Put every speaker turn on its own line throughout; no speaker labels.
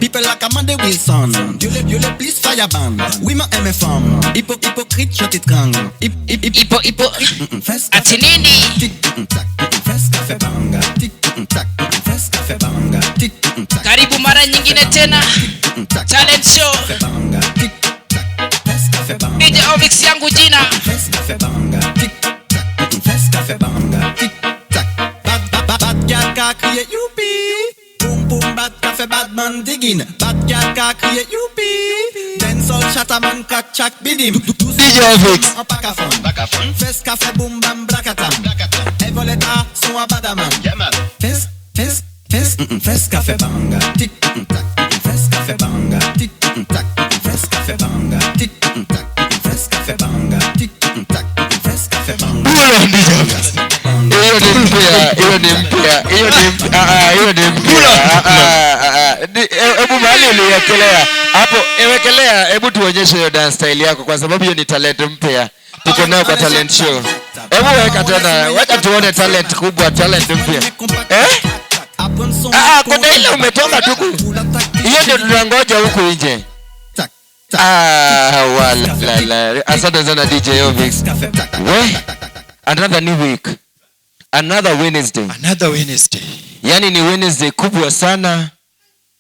People like Amanda Wilson. Dieu le please fireban. Oui, ma aime femme. Hypocrite, je t'étrangle. Hip, hip, hip,
Ipo ipo.
Fes,
Ati nini?
Tic, tac, fes, café banga. Tic, tac, fes, café banga. Tic, tac,
Karibu mara nyingine tena.
Tac,
Talent show.
Café banga. Tic, tac, fes, café banga.
DJ Ovix yangu jina.
Fes, café banga. Tic, tac, fes, café banga. Tic, tac. Bad, bad, bad, bad gal ka crier youpi. Boom, boom, bad café, bad man digging. Bad gal ka crier youpi. Dancehall, shatta man, crack, chak, bidim.
DJ Ovix.
En pacafon. Fes, café, boom, bam, blakatam. Evoleta, son a badaman. Fes, fes, fes, fes, café banga. Tic, tac, fes, café banga. Tic, tac, fes, café banga. Tic, tac, fes, café banga. Tic, tac, fes, café banga.
Hiyo ni mpya, hiyo ni mpya, hiyo ni mpya, ah, ah, hiyo ni mpya. Ah, ah, ah, ah. Hebu mahali uliwekelea hapo, ewekelea, hebu tuonyeshe hiyo dance style yako, kwa sababu hiyo ni talent mpya tuko nayo kwa talent show. Hebu weka tena, weka tuone talent kubwa, talent mpya. Eh? Ah, ah, kuna ile umetoka tuku. Hiyo ndio tunangoja huku nje. Ah, wala la la. Asante sana, DJ Ovix. We, another new week. Another Wednesday.
Another Wednesday.
Yaani ni Wednesday kubwa sana.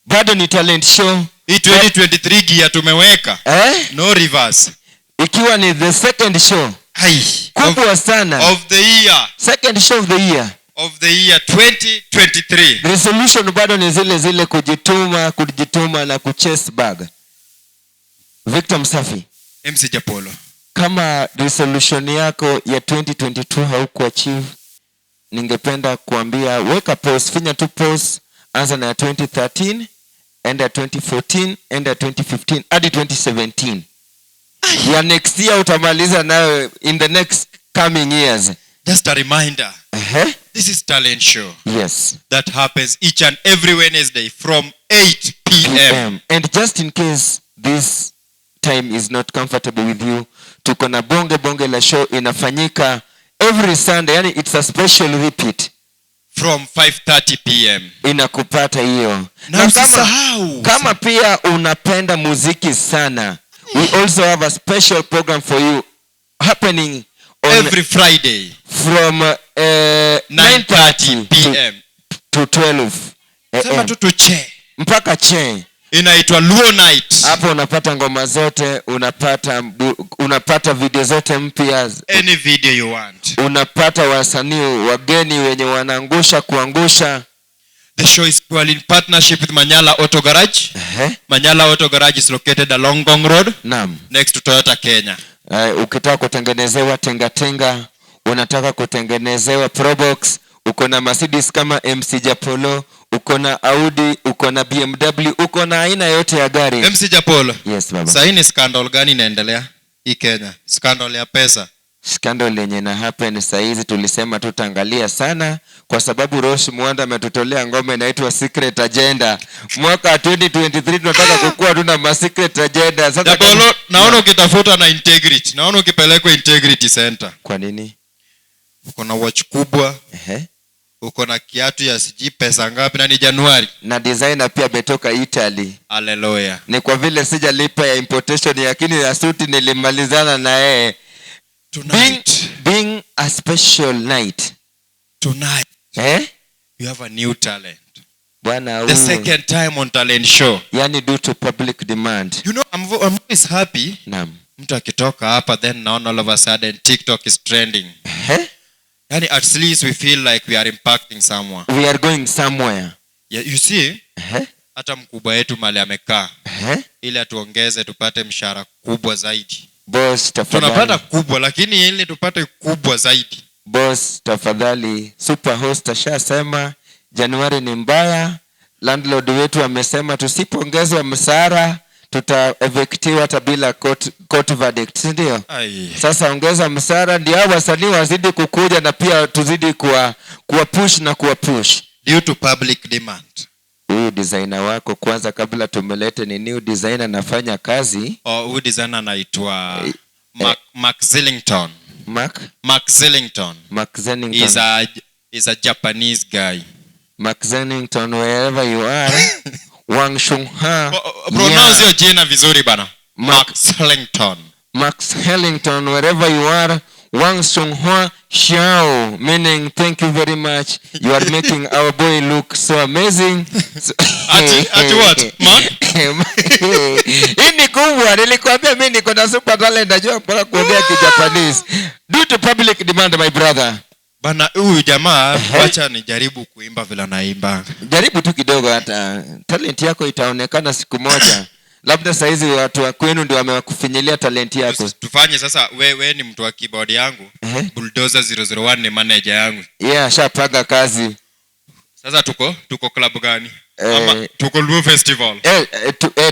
Bado ni talent show.
Hii 2023 gear tumeweka.
Eh?
No reverse.
Ikiwa ni the second show.
Ai.
Kubwa sana.
Of the year.
Second show of the year.
Of the year 2023.
Resolution bado ni zile zile, kujituma, kujituma na kuchase bag. Victor Msafi.
MC Japolo.
Kama resolution yako ya 2022 haukuachieve, ningependa kuambia weka pause, finya tu pause, anza na ya 2013, enda 2014, enda 2015 hadi 2017. Ya next year utamaliza nayo in the next coming years.
Just a reminder.
Ehe.
This is talent show that happens each and every Wednesday from 8 p.m.
PM. And just in case this time is not comfortable with you, tuko na bonge bonge la show inafanyika every Sunday, yani it's a special repeat.
From 5:30 p.m.
Inakupata hiyo.
Na
Kama,
usisahau.
Kama pia unapenda muziki sana, we also have a special program for you happening on
Every Friday
from
9:30
9:30
p.m.
to 12
Sema
AM.
tu tuche.
Mpaka che.
Inaitwa Luo Night.
Hapo unapata ngoma zote, unapata video zote mpya,
Any video you want.
Unapata wasanii wageni wenye wanaangusha kuangusha.
The show is well in partnership with Manyala Auto Garage.
Ehe.
Manyala Auto Garage is located along Ngong Road
Naam.
Next to Toyota Kenya.
Ukitaka kutengenezewa tengatenga, unataka kutengenezewa Probox, uko na Mercedes kama MC Japolo, uko na Audi, uko na BMW, uko na aina yote ya gari.
MC Japolo.
Yes, baba.
Sahii ni scandal gani inaendelea hii Kenya? Scandal ya pesa.
Scandal yenye na happen sahizi tulisema tutaangalia sana kwa sababu Rose Muhando ametutolea ngoma inaitwa Secret Agenda. Mwaka wa 2023 tunataka kukua tuna ma secret agenda. Sasa
Japolo, naona ukitafuta na Integrity. Naona ukipelekwa Integrity Center.
Kwa nini?
Uko na watch kubwa,
Ehe.
Uko na kiatu ya sijui pesa ngapi na ni Januari.
Na designer pia ametoka Italy.
Hallelujah.
Ni kwa vile sijalipa ya importation, lakini ya suti nilimalizana na yeye. Being,
Tonight,
being a special night.
Tonight
Eh?
you have a new talent.
Bwana
The
huyu.
second time on talent show.
Yani due to public demand.
I'm always happy
Naam.
Mtu akitoka hapa, then naona all of a sudden TikTok is trending.
Eh?
Yani at least we feel like we are impacting someone.
We are going somewhere.
Yeah, you see,
Eh?
Hata mkubwa wetu mali amekaa
Eh?
ili atuongeze tupate mshahara kubwa zaidi.
Boss, tafadhali.
Tunapata kubwa, lakini ili tupate kubwa zaidi.
Boss, tafadhali. Super host ashasema Januari ni mbaya. Landlord wetu amesema tusipoongezwa mshahara tutaevictiwa hata bila court verdict, si ndio?
Ai.
Sasa ongeza mshahara ndio hao wasanii wazidi kukuja na pia tuzidi kuwa push na kuwa push.
Due to public demand.
Huyu designer wako kwanza, kabla tumelete, ni new designer anafanya kazi.
Oh, huyu designer anaitwa Mark Zillington.
Mark.
Mark Zillington.
Mark Zennington.
Is a Japanese guy.
Mark Zennington, wherever you are, Wang Shungha.
Pronounce your jina vizuri bana. Max Hellington.
Max Hellington, wherever you are, Wang Songhua Xiao, meaning thank you very much. You are making our boy look so amazing. So,
Ati what? Man?
Hii ni kubwa, nilikwambia mimi niko na super talent, najua mpaka kuongea Kijapanese. Due to public demand, my brother.
Bana, huyu jamaa wacha nijaribu kuimba vile anaimba.
Jaribu tu kidogo, hata talent yako itaonekana siku moja. Labda saizi watu wa kwenu ndio wamewakufinyilia talent yako.
Tufanye sasa, we ni mtu wa keyboard yangu. Bulldozer 001 ni manager yangu.
Yeah, shapaga kazi.
Sasa tuko club gani? Ama tuko Luo Festival.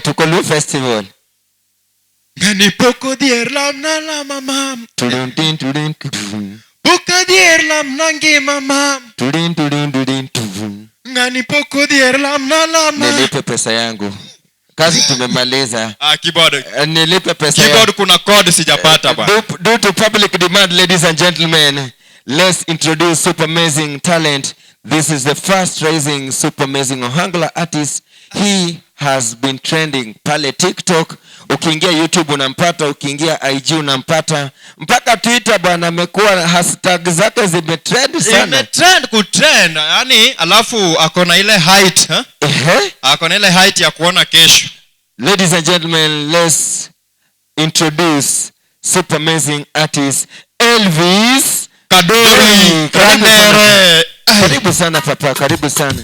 Tuko Luo Festival.
Ngani poko dier lam na la mama.
Tudun tin tudun tudun.
Poko dier lam nangi mama.
Tudun tudun tudun tudun.
Ngani poko dier lam na la mama.
Nilipe pesa yangu. Kazi tumemaliza.
Keyboard.
Nilipe pesa.
Keyboard kuna code sijapata bwana.
Due to public demand, ladies and gentlemen, let's introduce super amazing talent. This is the first rising super amazing Ohangla artist. He has been trending pale TikTok. Ukiingia YouTube unampata, ukiingia IG unampata, mpaka Twitter bwana amekuwa hashtag zake zimetrend sana.
Imetrend kutrend, yani alafu akona ile height, ha? Akona ile height ya kuona kesho.
Ladies and gentlemen, let's introduce super amazing artist Elvis
Kadori Kandere.
Karibu sana papa, karibu sana.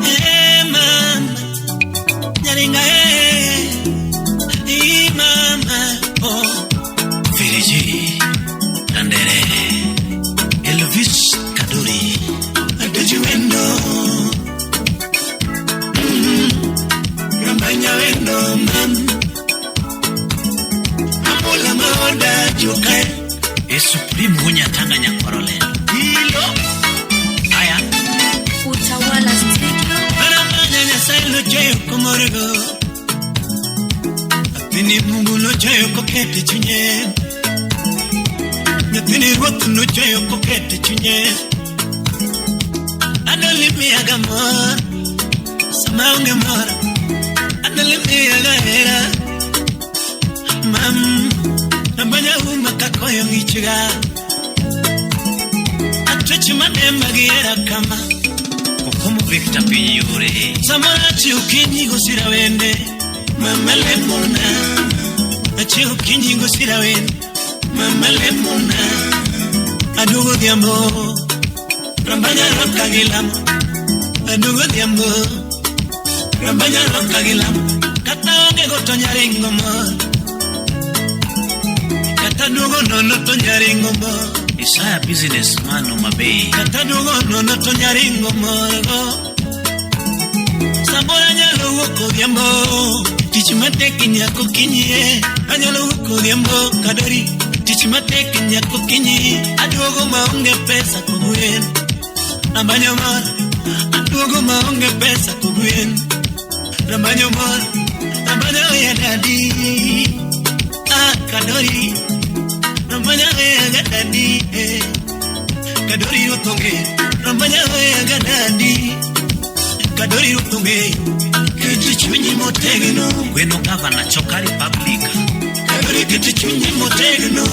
Hey mama, nyaringa hey, mama oh. Firiji Kandere, Elvis Kadori, adejuendo Rambanya wendo mam, amula maoda jukae.
Supreme hunya tanga nyakorole.
Hilo.
Haya.
Utawala Studio.
Anafanya nyasaye lochoyo komorgo. Apini Mungu lochoyo kokete chunye. Nyathini ruoth nochoyo kokete chunye. Adoli miyaga mor, sama onge mor. Adoli miyaga hera. Mam, nambanya uma kakoyo ngichiga. Atwechi manemba giera kama.
Kokomo Victor Pinyure.
Samora achiew kinyi gosira wende. Mama lemona. Achiew kinyi gosira wende. Mama lemona. Adugo dhiambo. Rambanya roka gilamo. Adugo dhiambo. Rambanya roka gilamo. Kata onge go to nyaringo mor. Kata dugo nono to nyaringo mor.
Isaya businessman Omabei.
Kata dugo nono to nyaringo mor go. Samora anyalo wuok odhiambo. Tich matek nyaka okinyi. Anyalo wuok odhiambo Kadori. Tich matek nyaka okinyi. Aduogo maonge pesa kogwen. Rambanyo mor. Aduogo maonge pesa kogwen. Rambanyo mor. Rambanyo ya dadi. Ah Kadori. Rambanyo ya dadi. Kadori utonge. Rambanyo ya dadi. Kadori utonge. Kiti chunyi motegno.
Gweno gavana Choka Republic.
Kadori kiti chunyi motegno.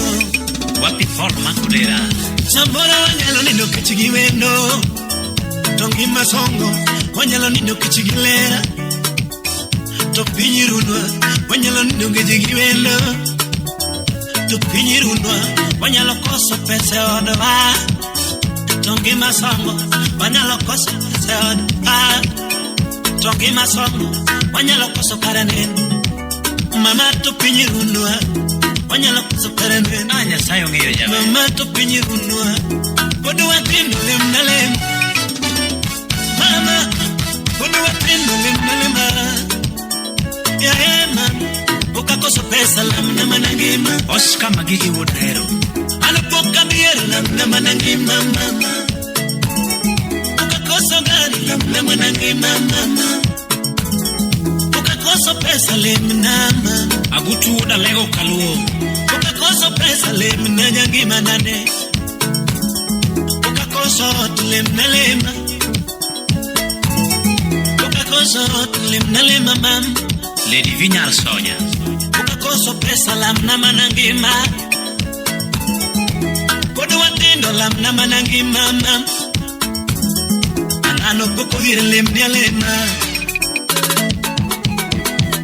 Wapi Paul Makudera.
Samora wanyalo nindo kech gi wendo. To ngima songo wanyalo nindo kech gi lera. To piny runwa wanyalo nindo kech gi wendo. To piny runwa wanyalo koso pesa e odwa. To ngima songo wanyalo koso pesa e odwa. To ngima songo wanyalo koso kara neno. Mama to piny runwa wanyalo koso kara neno.
Ah, Nyasaye ong'eyo jaber.
Mama to piny runwa pod watindo lem na lem. Mama pod watindo lem na lem. Ya mama okakoso pesa lam na mana ngima.
Oscar Magigi wuod Ahero.
An pok adhier lam na mana ngima mama. Okakoso gari lam na mana ngima mama. Okakoso pesa lem na mama.
Agutu wuod Alego Kaluo.
Okakoso pesa lem na nyangima nane. Pokakoso ot lemna lema. Pokakoso ot lemna lema mam.
Lady Vinyar Sonya.
Pokakoso pesa lamna mana ngima. Pod watindo lamna mana ngima mam. Anano pok odhier lemni alema.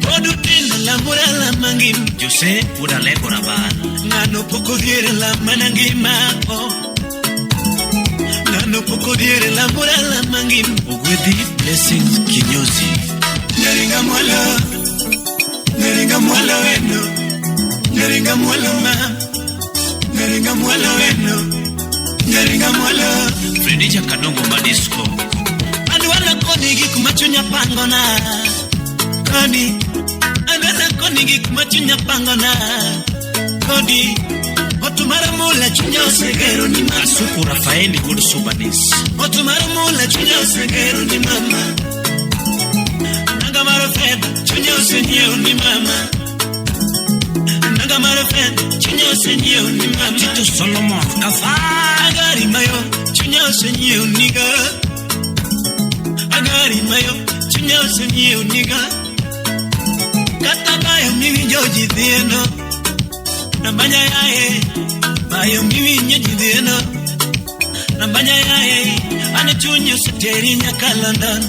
Pod utindo lamura lama ngima.
Jose wuod Alego Raban.
Ng'ano pok odhier lama na ngima. Oh. Ng'ano pok odhier lamura lama ngima.
Ogwedhi Blessings Kinyozi.
Nyaringa mwalo. Nyaringa mwalo weno. Nyaringa mwalo ma. Nyaringa mwalo weno. Nyaringa mwalo.
Fredija Kadongo Madisco.
Adwaro koni gik ma chunya pangona. Koni. Adwaro koni gik ma chunya pangona. Kodi. Ot mar mula chunya osegero ni mama.
Kasuku Rafaeli wuod Subanis.
Ot mar mula chunya osegero ni mama. Nanga mar fedha chunya osenyiewo ni mama. Nanga mar fedha chunya osenyiewo ni mama.
Tito Solomon Kafa.
Agari mayo chunya osenyiewo niga. Agari mayo chunya osenyiewo niga. Kata bayo miwinjo ji dhieno. Nambanya yae bayo miwinjo ji dhieno. Nambanya yae an chuny oseteri nyaka London.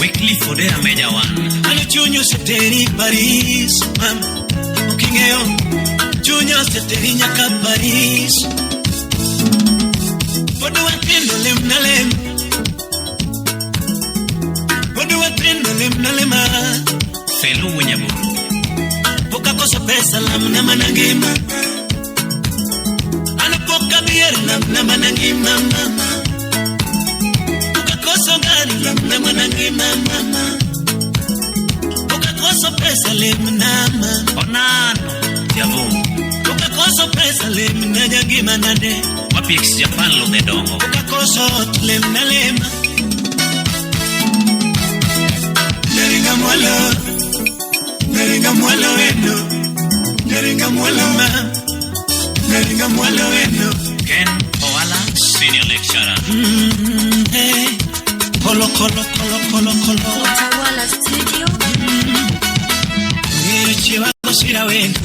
Wycliffe Odera Meja Wan.
An chuny oseteri Paris mam. Ok ing'eyo chuny oseteri nyaka Paris. Pod watindo lemna lem. Pod watindo lemna lema.
Felu Wenyaburu.
Pok akoso pesa lamna mana ngima. An pok adhier lamna mana ngima mama. Pok akoso gari lamna mana ngima mama. Pok akoso pesa lemna mama.
Onano Javo.
Pok akoso pesa lemna jangima nade.
Wapi ex Japan Lodhe Dongo.
Pok akoso ot lemna lema. Nyaringa mwalo. Nyaringa mwalo weno. Nyaringa mwalo ma. Nyaringa mwalo weno.
Ken Owala Senior Lecturer.
Hey. Kolo kolo kolo kolo kolo.
Utawala Studio.
Ng'eyo chiewa go sira wendo.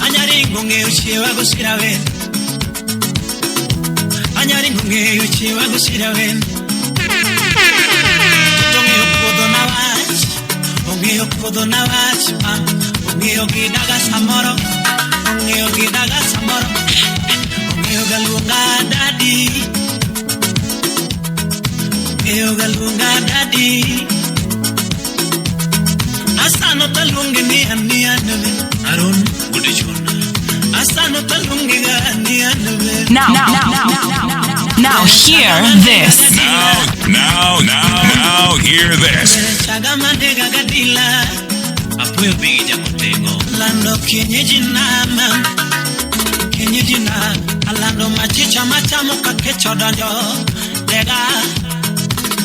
Anyaringo ng'eyo chiewa go sira wendo. Anyaringo ng'eyo chiewa go sira wendo. To ng'eyo puodho na wach. Ong'eyo puodho na wach ma. Ong'eyo gi daga samoro. Ong'eyo gi daga samoro. Ong'eyo ga luonga dadi. Ong'eyo ga luonga dadi. Asano taluonge ni ani anwe.
Aaron Wuod
Asano taluonge ga ani anwe.
Now hear this.
Now hear this.
Chaga mandega gadila.
Apuoyo Bigi Jakotego.
Lando kienyeji nama. Kienyeji na. Alando machicha machamo kakecho donjo. Dega.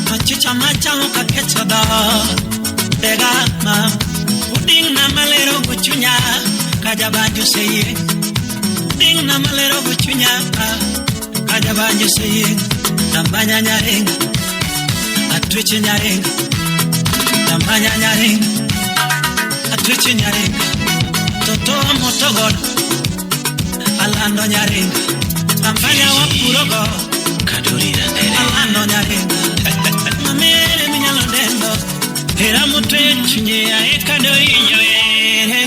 Machicha machamo kakecho do. Dega ma. Puding na malero guchunya. Kajabanjo seye. Puding na malero guchunya. Kajabanjo seye. Nambanya nyarenga. Atweche nyarenga. Nambanya nyarenga. Atweche nyarenga. Toto motogor. Alando nyarenga. Nambanya wapurogo.
Kadori Randere.
Alando nyarenga. Mamere minyalo dendo. Hera mutwe chunye ae kadori nyoere.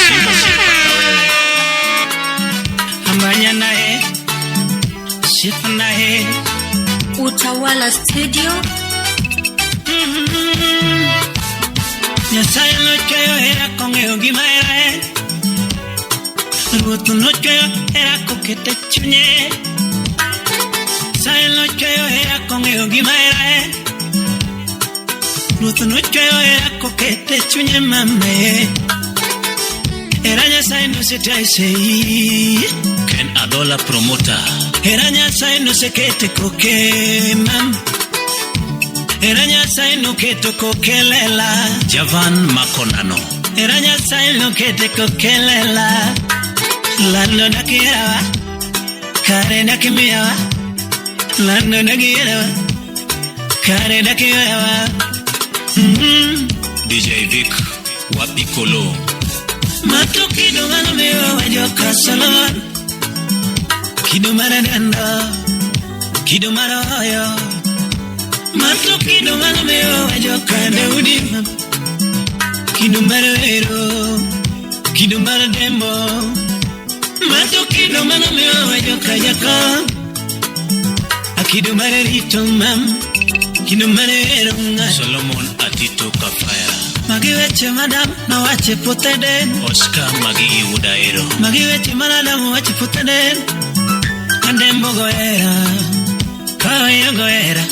Simba Sifa Kawele.
Ambanya nae. Sifa nae.
Utawala Studio.
Nyasaye nochweyo hera kong'eyo gima hera en. Ruoth nochweyo hera kokete chunye. Nyasaye nochweyo hera kong'eyo gima hera en. Ruoth nochweyo hera kokete chunye mame. Hera Nyasaye nosetia sei.
Ken Adola Promoter.
Hera Nyasaye nosekete koke mam. Hera Nyasaye noketo kokelela.
Javan Makonano.
Hera Nyasaye nokete kokelela. Lando dakirawa.
Kare dakimiyawa lando dagiyerewa kare dakiwewa.
DJ Vic wa Piccolo.
Mato kido manomiyo wajoka Solomon. Kido mar adando, kido mar oyo. Mato kido manomiyo wajoka Daudi. Kido mar wero, kido mar dembo. Mato kido manomiyo wajoka Jacob. Akido mar rito mam, kido mar wero ng'ato.
Solomon Atito Kafaya.
Magi weche madam nowache puothe Den.
Oscar Magigi Wudaero.
Magi weche madam owache puothe Den. Kadembo gohera, kaoyo gohera.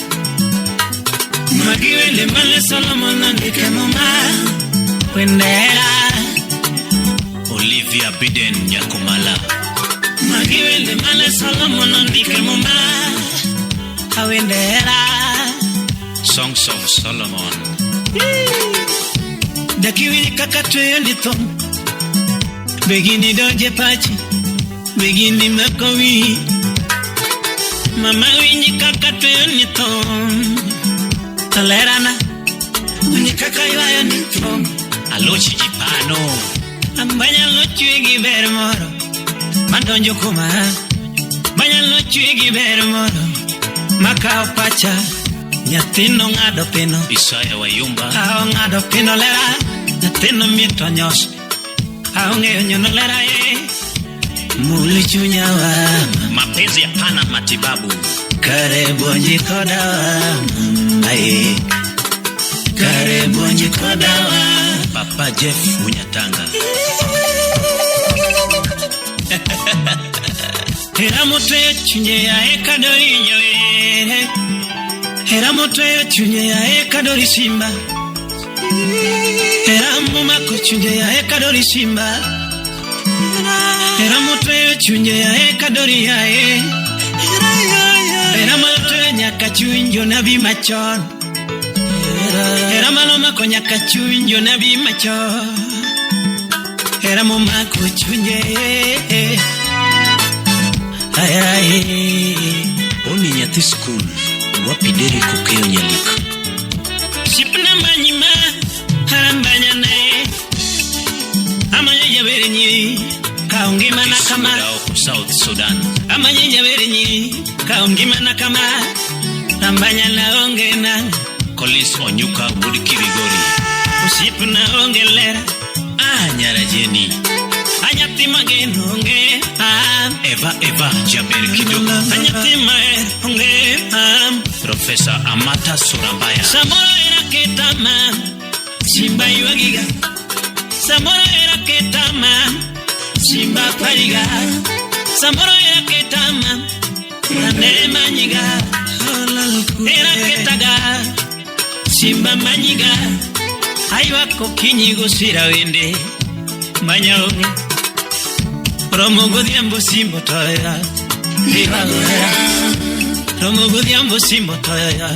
Magi wende mane Solomon ondike muma. Wendera.
Olivia Biden Nyakumala.
Magi wende mane Solomon ondike muma. Awendera.
Songs of Solomon.
Dakiwinj kaka tweyo ndi thum. Be gini donje pachi, be gini mako wiyi. Mama winji kaka tweyo ni thum. Tolerana, winji kaka ywayo ni thum.
Alochi Jipano.
Ambanyalo chwe gi ber moro madonjo kuma. Banyalo chwe gi ber moro makawo pacha. Nyathino ng'ado pino.
Isaya Wayumba.
Aong'ado pino lera. Nyathino mito nyos. Aong'eyo nyono lera e. Muli chunya wa.
Mapenzi hapana matibabu.
Kare buonji koda wa. Aye. Kare buonji koda wa.
Papa Jeff Munyatanga.
Hera motweyo chunye yae kadori nyawere. Hera motweyo chunye yae kadori simba. Hera momako chunye yae kadori simba. Hera motweyo chunye yae kadori yae. Hera motweyo nyaka chuny jonabi machon. Hera manomako nyaka chuny jonabi machon. Hera momako chunye. Ay ay.
Oni nyathi skul wapidere kokeyo nyalik.
Sipna manyima harambanya nae. Amanya jabere nyiri kaonge mana kama.
South Sudan.
Amanya jabere nyiri kaonge mana kama. Rambanya na onge na.
Collins Onyuka Wood Kirigori.
Usipna onge lera.
Ah Nyarajeni.
Anyati mageno onge. Ah.
Eva Eva Jaber Kidogo.
Anyati mae onge. Ah.
Professor Amata Surabaya.
Samoro era ketama. Simba yuagiga. Samoro era ketama. Simba pariga. Samoro era ketama. Rane manyiga. Era ketaga. Simba manyiga. Aywako kinyigo sira wende. Manyaonge. Romo godhiambo simbo toya. Viva gohera. Romo godhiambo simbo toya.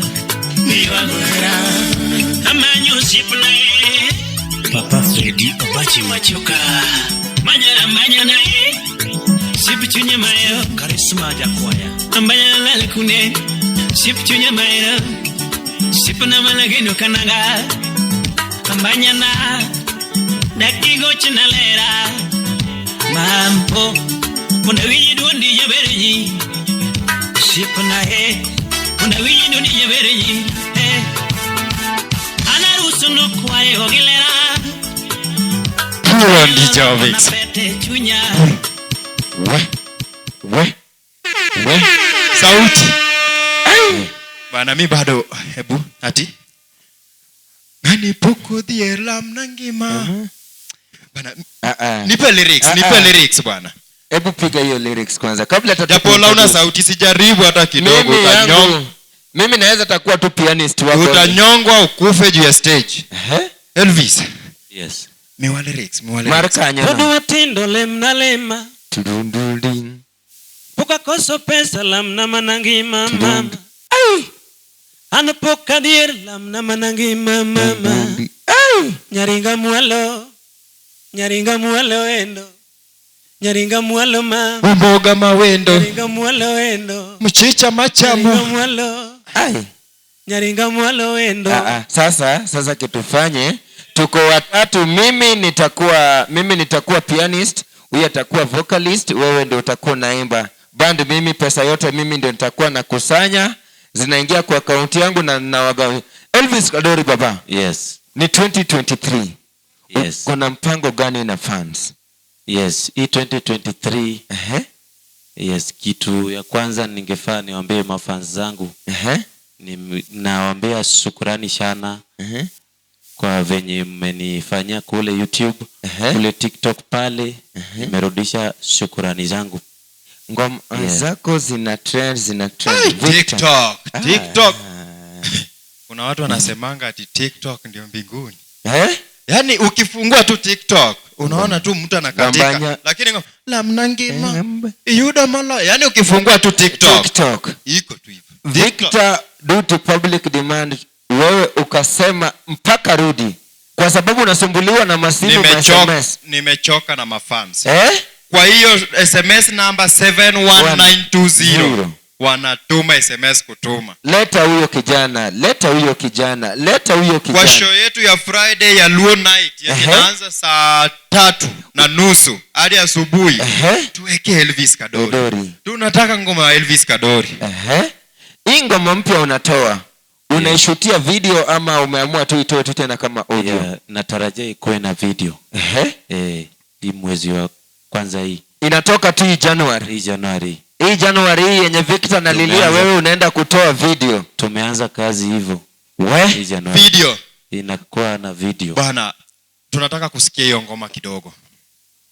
Viva gohera. Amanyo sipne.
Papa Freddy Obachi Machoka.
Manya manya nae. Sip chunya mayo.
Karisma Jakwaya.
Ambanya lalakune. Sip chunya mayo. Sip na malagino kanaga. Ambanya na. Dakigo chinalera. Mampo. Munda wiji duondi jabereji. Sip na he. Munda wiji duondi jabereji. Eh. Anarusu no kwae ogilera.
Puondi Jovix.
Chunya.
We. We. We.
Sauti. Bana mi bado hebu ati. Nani poko dhier lam nangima. Bana nipe lyrics, nipe lyrics bwana.
Hebu piga hiyo lyrics kwanza kabla hata
japo launa sauti sijaribu hata kidogo utanyongwa.
Mimi naweza takuwa tu pianist wako.
Utanyongwa ukufe juu ya stage. Elvis.
Yes.
Miwa lyrics, miwa lyrics.
Marka
Podo watindo lemna lema.
Tudundundin.
Puka koso pesa lamna manangima mama. Ai. Anapoka dier lamna manangima mama. Ai. Nyaringa mwalo. Nyaringa mwalo endo. Nyaringa mwalo ma.
Mboga mawendo.
Nyaringa mwalo wendo.
Mchicha machamo.
Nyaringa mwalo.
Ai.
Nyaringa mwalo wendo.
Sasa kitufanye tuko watatu, mimi nitakuwa pianist, huyu atakuwa vocalist, wewe ndio utakuwa unaimba. Band mimi pesa yote mimi ndio nitakuwa nakusanya, zinaingia kwa akaunti yangu na nawagawa. Elvis Kadori baba.
Yes.
Ni 2023.
Yes.
Kuna mpango gani na fans?
Yes, hii 2023. Yes, kitu ya kwanza ningefaa niwaambie mafans zangu. Nawaambia shukrani sana. Kwa venye mmenifanyia kule YouTube, kule TikTok pale, nimerudisha shukrani zangu.
Ngoma zako zina trend, zina trend.
TikTok, TikTok. Kuna watu wanasemanga ati TikTok ndio mbinguni. Yaani ukifungua tu TikTok, unaona tu mtu anakatika. Lakini la mnangima, Yuda mala. Yaani ukifungua tu TikTok, iko tu hivyo.
Victor, due to public demand, wewe ukasema mpaka rudi. Kwa sababu unasumbuliwa na masimu na SMS.
Nimechoka na mafans. Kwa hiyo SMS number 71920 wanatuma SMS kutuma.
Leta huyo kijana, leta huyo kijana, leta huyo kijana.
Kwa show yetu ya Friday ya Luo Night inaanza saa 3:30 hadi asubuhi. Tuweke Elvis Kadori. Tunataka ngoma ya Elvis Kadori.
Hii ngoma mpya unatoa, unaishutia video ama umeamua tu itoe tu tena kama audio?
Yeah, natarajia ikuwe na video. Hii mwezi wa kwanza hii.
Inatoka tu hii January.
Hii January.
Hii January hii yenye Victor na Lilia wewe unaenda kutoa video.
Tumeanza kazi hivyo.
We?
Video.
Inakuwa na video.
Bana, tunataka kusikia hiyo ngoma kidogo.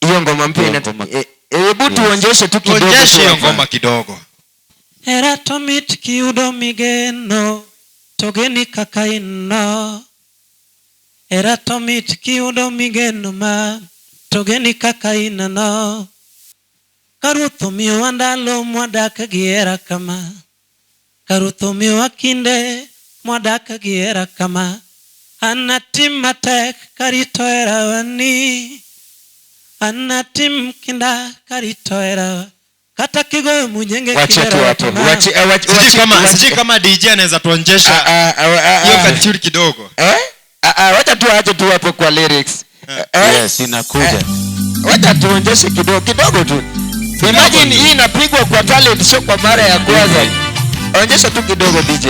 Hiyo ngoma mpya hebu tuonjeshe tu kidogo.
Tuonjeshe hiyo ngoma kidogo.
Era tomit kiudo migeno togeni kakaino. Era tomit kiudo migeno ma togeni kakaina no. Karutho miwa ndalo mwadak gi hera kama. Karutho miwa kinde mwadak gi hera kama. Anatim matek karito herawani. Anatim kinda karito herawa. Kata kigoyo munyenge
kihera kama.
Sijui kama DJ anaweza tuonjesha hiyo kachuri kidogo.
Wacha tu aje tu hapo kwa lyrics.
Yes, inakuja.
Wacha tuonjeshe kidogo kidogo tu. Imagine hii inapigwa kwa talent show kwa mara ya kwanza. Onyesha tu kidogo DJ.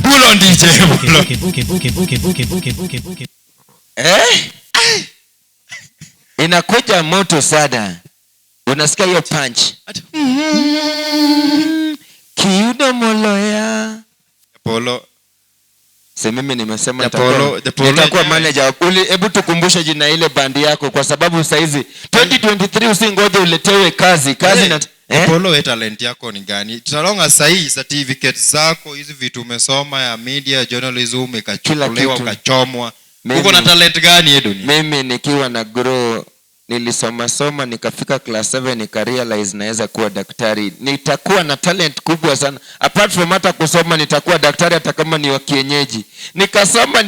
Pull on DJ.
Okay.
Inakuja moto sana. Unasikia hiyo punch. Kiudo moloya.
Polo.
Se mimi nimesema nitakuwa manager. Hebu tukumbushe jina ile bandi yako kwa sababu saizi 2023 usingoje uletewe kazi. Kazi na
Polo, we talent yako ni gani? Tutalonga sahi certificate zako hizi vitu umesoma ya media journalism ikachukuliwa ukachomwa. Uko na talent gani Eduni?
Mimi nikiwa na grow nilisoma soma nikafika class 7 nikarealize naweza kuwa daktari. Nitakuwa na talent kubwa sana. Apart from hata kusoma nitakuwa daktari hata kama ni wa kienyeji. Nikasoma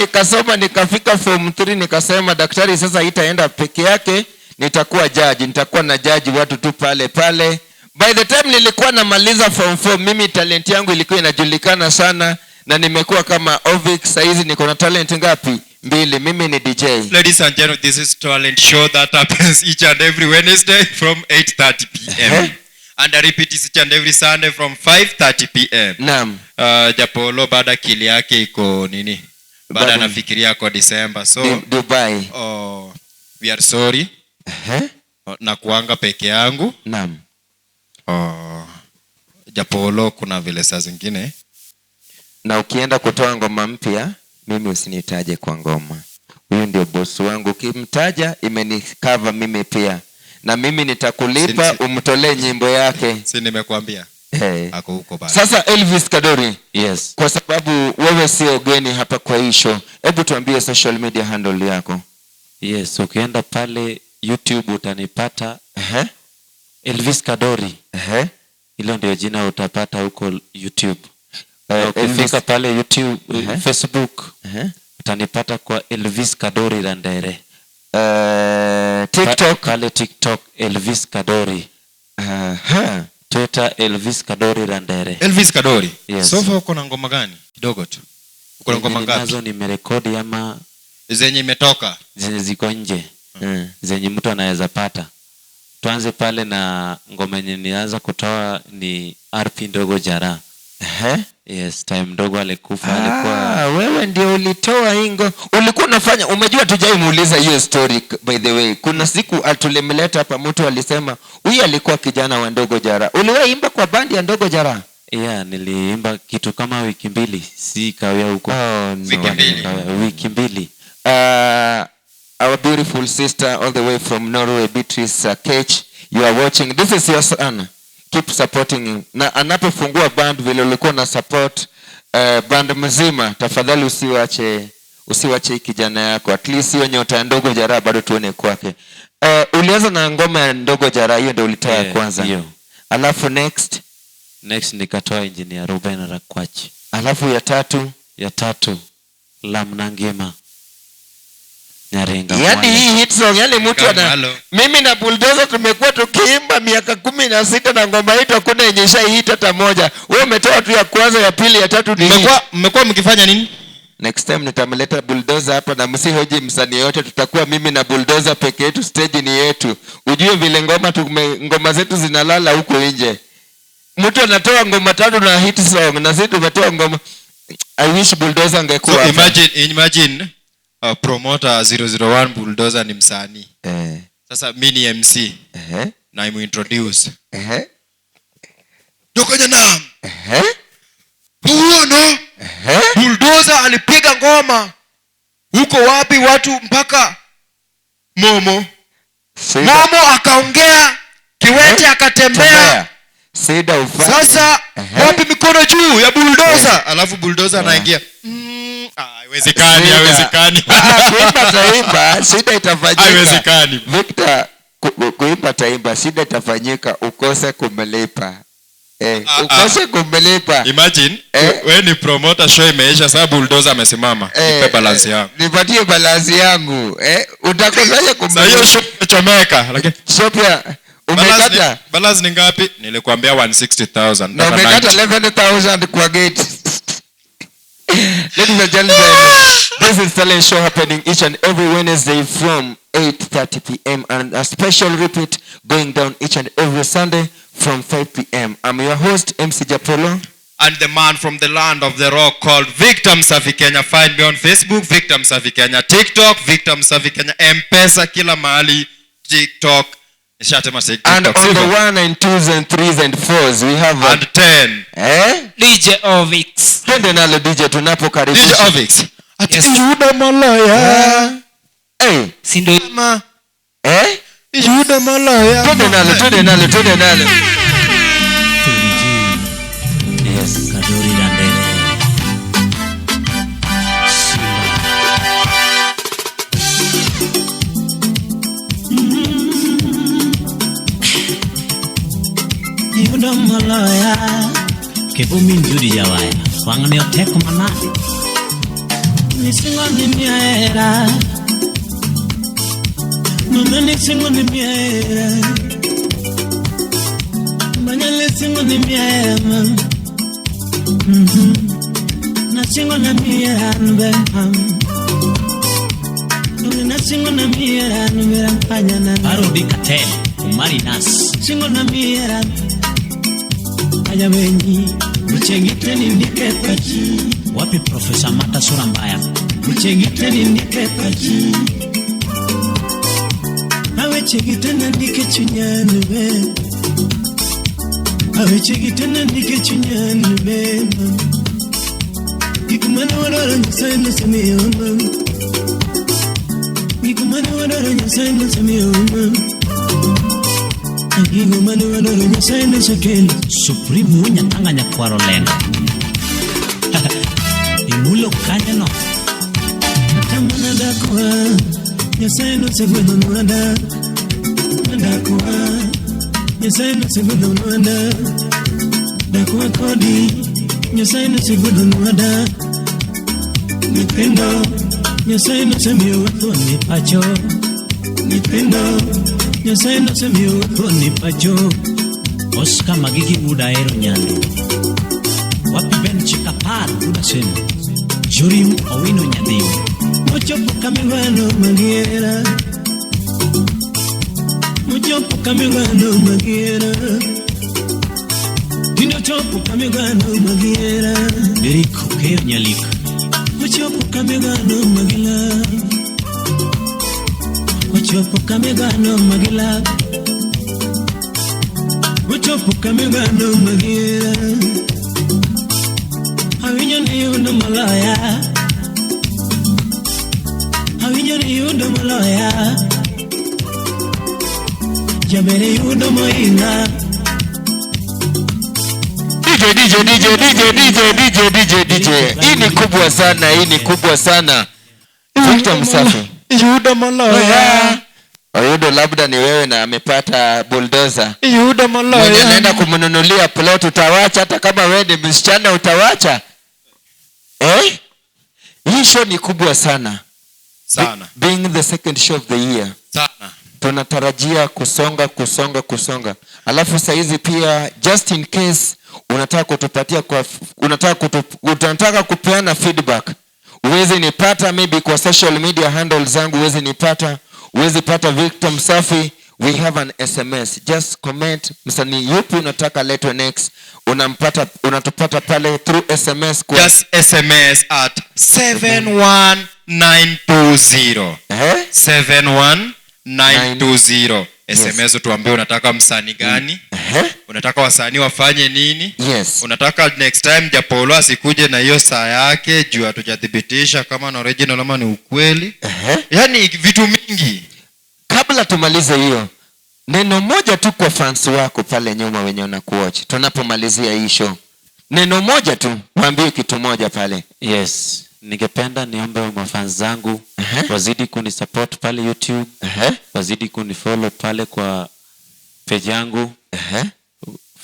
nikafika form 3 nikasema daktari sasa itaenda peke yake, nitakuwa judge, nitakuwa na judge watu tu pale pale. By the time nilikuwa namaliza form 4 mimi talent yangu ilikuwa inajulikana sana na nimekuwa kama Ovic. Saizi niko na talent ngapi? 2. Mimi ni DJ.
Ladies and gentlemen, this is talent show that happens each and every Wednesday from 8:30 p.m. And I repeat is each and every Sunday from 5:30 p.m.
Naam.
Japolo baada akili yake iko nini? Baada anafikiria kwa December. So
Dubai.
Oh, we are sorry. Na kuanga peke yangu.
Naam.
Oh, Japolo kuna vile saa zingine.
Na ukienda kutoa ngoma mpya, mimi usinitaje kwa ngoma. Huyu ndio boss wangu. Ukimtaja imenikava mimi pia. Na mimi nitakulipa umtolee nyimbo yake.
Si nimekuambia.
Hey.
Ako huko bado.
Sasa Elvis Kadori.
Yes.
Kwa sababu wewe sio geni hapa kwa hii show, hebu tuambie social media handle yako.
Yes, ukienda pale YouTube utanipata. Elvis Kadori. Hilo ndio jina utapata huko YouTube. Ukifika pale YouTube, Facebook, utanipata kwa Elvis Kadori Randere.
TikTok
pale TikTok Elvis Kadori. Twitter Elvis Kadori Randere.
Elvis Kadori.
Yes.
So far uko na ngoma gani? Kidogo tu. Uko na ngoma ngapi?
Nazo nimerekodi ama
zenye imetoka?
Zenye ziko nje. Zenye mtu anaweza pata. Tuanze pale na ngoma yenye nilianza kutoa ni RP Ndogo Jara. Yes, time ndogo alikufa, alikuwa.
Wewe ndio ulitoa ingo. Ulikuwa unafanya, umejua tujaimuuliza hiyo story by the way. Kuna siku tulimleta hapa mtu alisema huyu alikuwa kijana wa Ndogo Jara. Uliwahi imba kwa bandi ya Ndogo Jara?
Yeah, niliimba kitu kama wiki mbili, si kawia huko.
Oh, no.
Wiki mbili.
Wiki mbili.
Our beautiful sister all the way from Norway, Beatrice Kech, you are watching. This is your son. Keep supporting him. Na anapofungua band vile ulikuwa na support band mzima, tafadhali usiwache kijana yako. At least hiyo nyota ya Ndogo Jara bado tuone kwake. Ulianza na ngoma ya Ndogo Jara, hiyo ndio ulitoa ya kwanza.
Hiyo.
Alafu next
nikatoa Engineer Ruben Rakwach.
Alafu ya tatu,
Lamnangema. Nyarenga.
Yaani hii hit song, yani mtu ana, mimi na Bulldozer tumekuwa tukiimba miaka 16 na ngoma hii hakuna yenye hit hata moja. Wewe umetoa tu ya kwanza, ya pili, ya tatu ni.
Mmekuwa mkifanya nini?
Next time nitamleta Bulldozer hapa na msihoji msanii yote, tutakuwa mimi na Bulldozer peke yetu, stage ni yetu. Ujue vile ngoma zetu zinalala huko nje. Mtu anatoa ngoma tatu na hit song na sisi tumetoa ngoma. I wish Bulldozer angekuwa.
So imagine promoter 001 Bulldozer ni msanii. Sasa mimi ni MC. Na imuintroduce. Dokonya na. Huono. Bulldozer alipiga ngoma. Huko wapi watu mpaka Momo. Momo akaongea, Kiwete akatembea.
Sida ufanye.
Sasa wapi mikono juu ya Bulldozer? Alafu Bulldozer anaingia. Haiwezekani, haiwezekani.
Kuimba taimba, shida itafanyika.
Haiwezekani.
Victor, kuimba taimba, shida itafanyika ukose kumlipa. Ukose kumlipa.
Imagine, wewe ni promoter, show imeisha, sasa Bulldozer amesimama. Nipe balance yangu.
Nipatie balance yangu. Utakosaje kumlipa?
Sasa hiyo show imechomeka, lakini
show pia umekata.
Balance ni ngapi? Nilikwambia 160,000.
Na umekata 11,000 kwa gate. Ladies and gentlemen, this is talent show happening each and every Wednesday from 8:30 p.m. and a special repeat going down each and every Sunday from 5 p.m. I'm your host, MC Japolo.
And the man from the land of the rock called Victor Msafi Kenya. Find me on Facebook, Victor Msafi Kenya, TikTok, Victor Msafi Kenya, M-Pesa, kila mahali, TikTok.
And on the 1 and 2s and 3s and 4s we have
and 10.
DJ Ovix.
Twende nalo DJ tunapokaribisha.
DJ Ovix.
Yes.
Yuda malaya.
Sindo.
Yuda malaya.
Twende nalo, twende nalo, twende nalo.
Yes.
Kadori Randere. Yuda malaya. Kebumi njuri jawaya. Wangane oteko manade. Nisingo ni miera. Mama nisingo ni miera. Manyale singo ni miera. Nasingo na miera nbe. Nasingo na miera nbe panya na. Parodi Katel, Umari Nas. Singo na miera. Ajabenyi, mchengiteni ndike pachi.
Wapi Profesa Mata sura mbaya?
Mchengiteni ndike pachi. Awe chegitena ndike chunyani be. Awe chegitena ndike chunyani be. Ikumana warara nyasana samiyo. Ikumana warara nyasana samiyo.
Supreme Munya tanga nyakwaro lendo. Imulo kanya no.
Atamana dakwa Nyasaye no segweno nwanda. Dakwa Nyasaye no segweno nwanda. Kwa kodi Nyasaye nosegudonwa dak. Nyithindo Nyasaye nosemiyowa thuon e pacho. Nyithindo Nyasaye nosemiyowa thuon e pacho.
Oscar Magigi Uda Ero Nyando. Wapi Ben Chikapar Uda Seno. Jorim Owino Nyadhiu.
Mochopo kamigwano magiera. Mochopo kamigwano magiera. Tindo chopo kamigwano magiera.
Derek Okeyo Nyalik.
Mochopo kamigwano magila. Mochopo kamigwano magila. Mochopo kamigwano magiera. Awinjo ni yudo moloya. Awinjo ni yudo moloya. Jabere yudo moinga.
DJ DJ DJ DJ DJ DJ DJ DJ. Hii ni kubwa sana, hii ni kubwa sana. Victor Msafi.
Yudo moloya.
Oyudo labda ni wewe na amepata bulldozer.
Yudo moloya.
Mwenye anaenda kumnunulia plot utawacha, hata kama wewe ni msichana utawacha. Eh? Hii show ni kubwa sana.
Sana.
Being the second show of the year.
Sana.
Tunatarajia kusonga kusonga kusonga. Alafu saizi pia just in case unataka kutupatia kwa unataka kupeana feedback. Uwezi nipata maybe kwa social media handles zangu, uwezi nipata, uwezi pata Victor Msafi. We have an SMS. Just comment msanii yupi unataka letwe next. Unampata, unatupata pale through SMS kwa
Just SMS at 71920.
Eh?
71920. SMS tuambie unataka msanii gani? Unataka wasanii wafanye nini?
Yes.
Unataka next time Japolo asikuje na hiyo saa yake juu hatujathibitisha kama ni original ama ni ukweli. Yaani vitu mingi.
Kabla tumalize hiyo, neno moja tu kwa fans wako pale nyuma wenye wanakuwatch tunapomalizia hii show. Neno moja tu, waambie kitu moja pale.
Yes, ningependa niombe mafans zangu wazidi kunisupport pale YouTube, wazidi kunifollow pale kwa page yangu,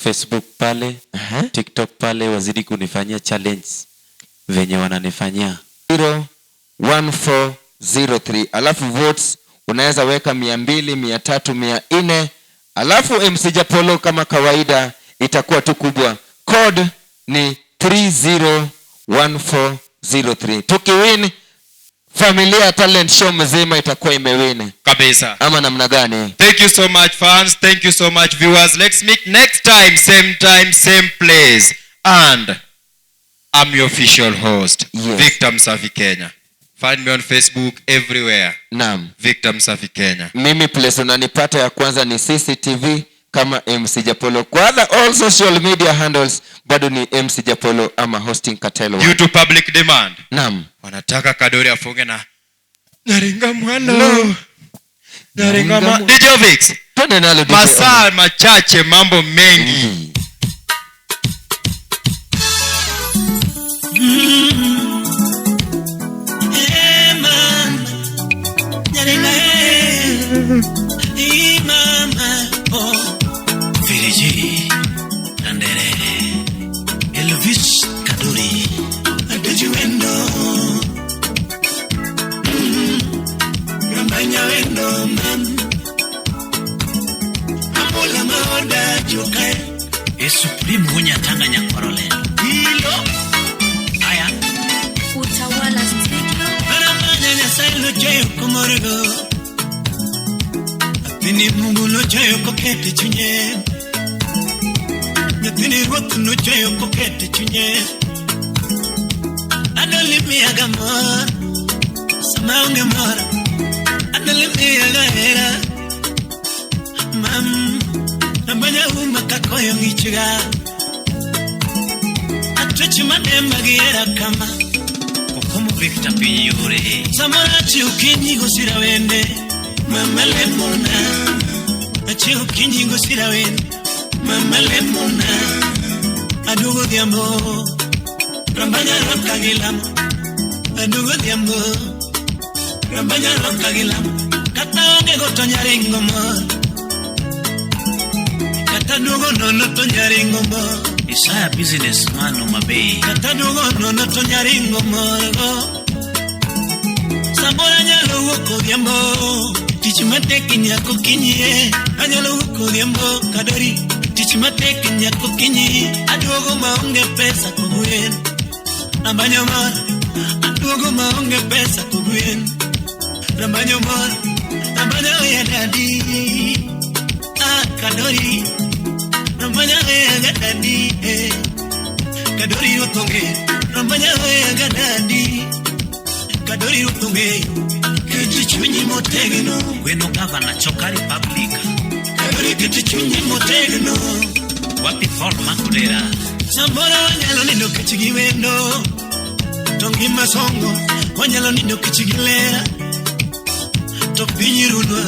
Facebook pale, TikTok pale, wazidi kunifanyia challenge venye wananifanyia.
01403. Alafu votes unaweza weka 200, 300, 400. Alafu MC Japolo kama kawaida itakuwa tu kubwa. Code ni 301403. Tukiwin familia talent show mzima itakuwa imewin.
Kabisa.
Ama namna gani?
Thank you so much fans, thank you so much viewers. Let's meet next time, same time, same place. And I'm your official host,
yes,
Victor Msafi Kenya. Find me on Facebook everywhere.
Naam.
Victor Msafi Kenya.
Mimi place unanipata ya kwanza ni CCTV kama MC Japolo. Kwa other all social media handles bado ni MC Japolo ama Hosting Cartel.
Due to public demand.
Naam.
Wanataka Kadori afunge na Nyaringa mwalo. Nyaringa mwalo. DJ Vix.
Twende nalo DJ.
Masaa machache mambo mengi.
Firiji Andere Elvis Kadori
Adejuendo Rambanya wendo mam Amula maoda jukae
Supreme Hunya Tanga Nyakorole
Hilo
Aya
Utawala Studio
Rambanya nyasaye locheyo komorego Nyathini Mungu nochweyo kokete chunye. Nyathini Ruoth nochweyo kokete chunye. Adoli miyaga mor sama onge mor. Adoli miyaga hera mam. Nabanya uma kakoyo ng'ichga. Atweche mademba gi hera kama.
Okomo Victor piny yore.
Samoro achiew kinyi gosira wende. Mama lemona, achiew kinyi gosira wende. Mama lemona, aduogo odhiambo, rambanya roka gi lamo. Aduogo odhiambo, rambanya roka gi lamo. Kata onge go to nyaringo mor, kata duogo nono to nyaringo mor.
Isaya businessman Homa Bay.
Kata duogo nono to nyaringo morgo. Samoro anyalo wuok odhiambo. Tich matek nyaka okinyi e. Anyalo wuok odhiambo kadori. Tich matek nyaka okinyi. Aduogo maonge pesa kogwen. Namanyo mor. Aduogo maonge pesa kogwen. Namanyo mor. Namanyo ya dadi. Ah, kadori. Namanyo ya dadi. Eh. Kadori utonge. Namanyo ya dadi. Kadori utonge. Keti chunyi motegno.
Gweno gavana Choka Republic.
Kadori keti chunyi motegno.
Wapi Paul Makudera.
Samoro wanyalo nindo kech gi wendo. To ngima songo wanyalo nindo kech gi lera. To piny runwa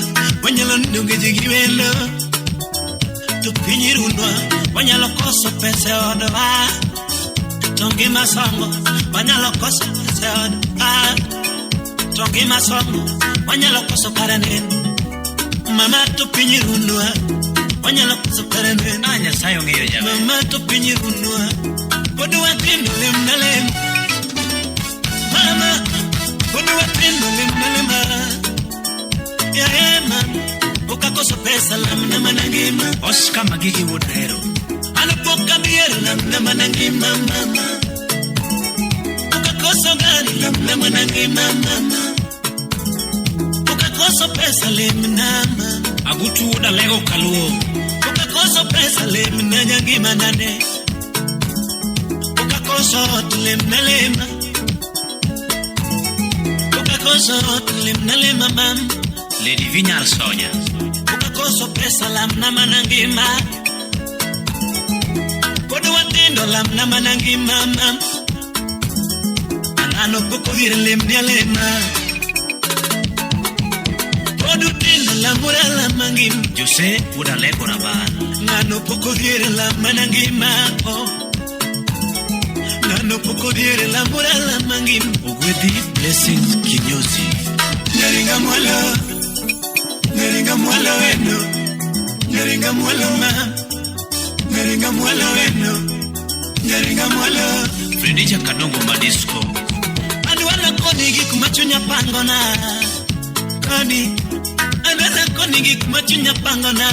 wanyalo nindo kech gi wendo. To piny runwa wanyalo koso pesa e odwa. To ngima songo wanyalo koso pesa e odwa. To ngima songo wanyalo koso kare neno. Mama to piny runwa wanyalo koso kare neno.
Ah, Nyasaye ong'eyo jaber.
Mama to piny runwa pod watindo lem na lem. Mama pod watindo lem na lem. Ya ema okakoso pesa lamna mana ngima.
Oscar Magigi wuod Ahero.
An pok abiero lamna mana ngima mama. Okakoso gari lamna mana ngima mama. Okakoso pesa lemna mama.
Agutu wuod Alego Kaluo.
Okakoso pesa lemna nyangima nane. Okakoso ot lemna lema. Okakoso ot lemna lema mam.
Lady Vinyar Sonya.
Okakoso pesa lamna mana ngima. Pod watindo lamna mana ngima mam. Ang'ano pok odhier lemni alema. Pod utindo lamura lama ngima.
Jose wuod Alego Raban.
Ng'ano pok odhier lamana ngima oh. Ng'ano pok odhier lamura lama ngima.
Ogwedhi Blessings Kinyozi.
Nyaringa mwalo. Nyaringa mwalo wendo. Nyaringa mwalo ma. Nyaringa mwalo wendo. Nyaringa mwalo.
Fredija Kadongo Madisco.
Adwaro koni gik ma chunya pangona. Koni. Adwaro koni gik ma chunya pangona.